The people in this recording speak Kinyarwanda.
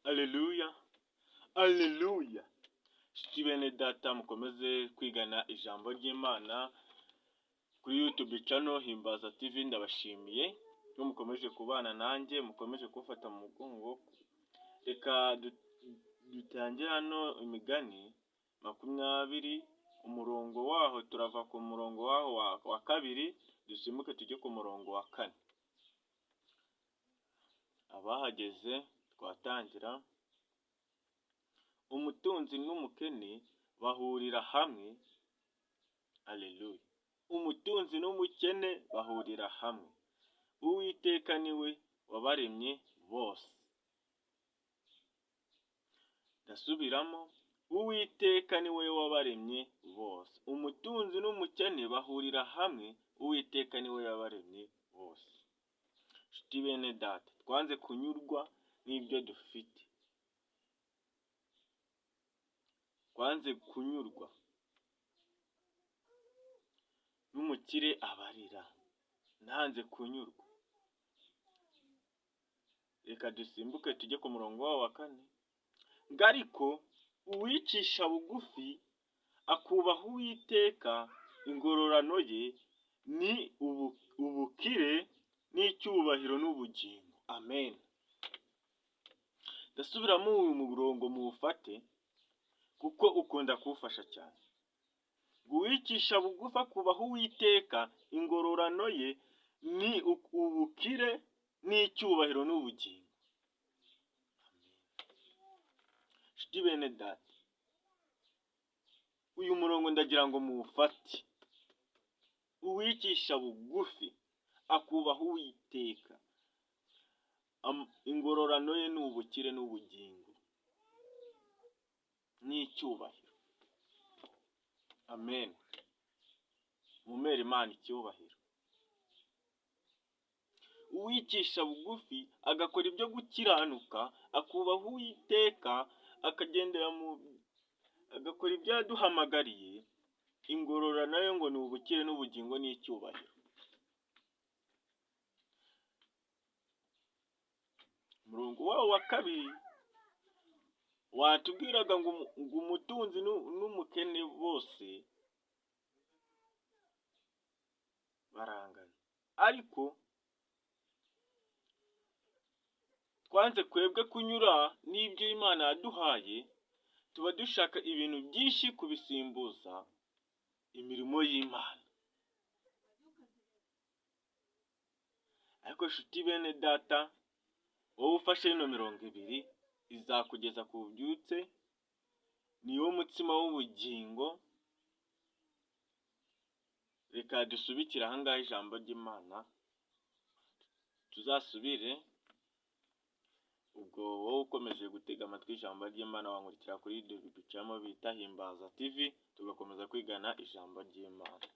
Aleluya, aleluya! Nshuti bene data, mukomeze kwigana ijambo ry'Imana kuri YouTube channel Himbaza TV. Ndabashimiye ko mukomeje kubana nanjye, mukomeje kumfata mu mugongo. Reka dutangire hano Imigani 20, umurongo waho, turava ku murongo waho wa kabiri, dusimbuke tujye ku murongo wa kane. Abahageze twatangira. Umutunzi n'umukene bahurira hamwe, aleluya! Umutunzi n'umukene bahurira hamwe, Uwiteka niwe wabaremye bose. Ndasubiramo, Uwiteka niwe wabaremye bose. Umutunzi n'umukene bahurira hamwe, Uwiteka niwe wabaremye bose. Nshuti bene data, twanze kunyurwa n'ibyo dufite, twanze kunyurwa n'umukire abarira, nanze kunyurwa. Reka dusimbuke tujye ku murongo wawo wa kane. Ngo ariko uwicisha bugufi akubaha Uwiteka, ingororano ye ni ubukire n'icyubahiro n'ubugingo. Amen. Ndasubiramo uyu murongo muwufate kuko ukunda kuwufasha cyane. Ngo uwicisha bugufi akubaha Uwiteka, ingororano ye ni ubukire n'icyubahiro n'ubugingo. Nshuti bene data, uyu murongo ndagira ngo muwufate. Uwicisha bugufi akubaha Uwiteka, ingororano ye ni ubukire n'ubugingo n'icyubahiro. Amen. Mumere Imana icyubahiro. Uwicisha bugufi agakora ibyo gukiranuka, akubaha Uwiteka, akagendera mu agakora ibyo yaduhamagariye, ingororano ye ngo ni ubukire n'ubugingo n'icyubahiro. Umurongo wawo wa kabiri watubwiraga ngo umutunzi n'umukene bose barangana, ariko twanze kwebwe kunyura n'ibyo Imana yaduhaye, tuba dushaka ibintu byinshi kubisimbuza imirimo y'Imana. Ariko nshuti bene data, wowe ufashe ino mirongo ibiri izakugeza ku bubyutse, niwo mutsima w'ubugingo. Reka dusubikire aha ngaha ijambo ry'Imana, tuzasubire ubwo. Wowe ukomeje gutega amatwi ijambo ry'Imana, wankurikira kuri YouTube channel bita Himbaza TV, tugakomeza kwigana ijambo ry'Imana.